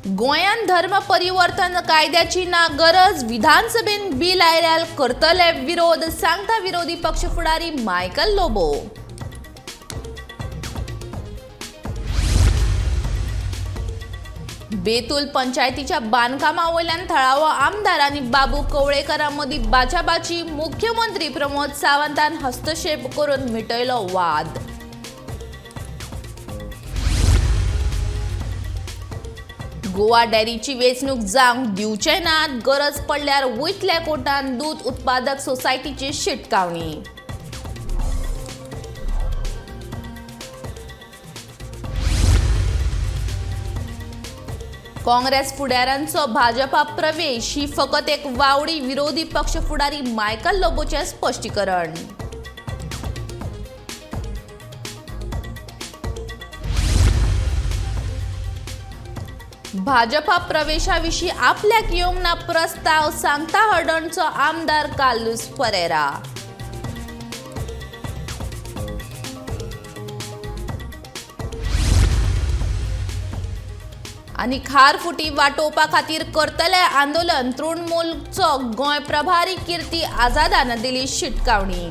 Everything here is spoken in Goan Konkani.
गोंयांत धर्म परिवर्तन कायद्याची ना गरज, विधानसभेन बिल आयल्यार करतले विरोध, सांगता विरोधी पक्ष फुडारी मायकल लोबो. बेतूल पंचायतीच्या बांदकामा वयल्यान थळावो आमदार आनी बाबू कवळेकरा मदीं बाचाबाची, मुख्यमंत्री प्रमोद सावंतान हस्तक्षेप करून मिटयलो वाद. गोवा डेअरीची वेंचणूक जावंक दिवचे नात, गरज पडल्यार वयतल्या कोर्टान दूद उत्पादक सोसायटीची शिटकावणी. काँग्रेस फुडाऱ्यांचो भाजपा प्रवेश ही फकत एक वावडी, विरोधी पक्ष फुडारी मायकल लोबोचें स्पश्टीकरण. भाजपा प्रवेशाविशीं आपल्याक येवंक ना प्रस्ताव, सांगता हळदणचो आमदार कार्लुस परेरा. आनी खारफुटी वाटोवपा खातीर करतले आंदोलन, तृणमूलचो गोंय प्रभारी कीर्ती आझादान दिली शिटकावणी.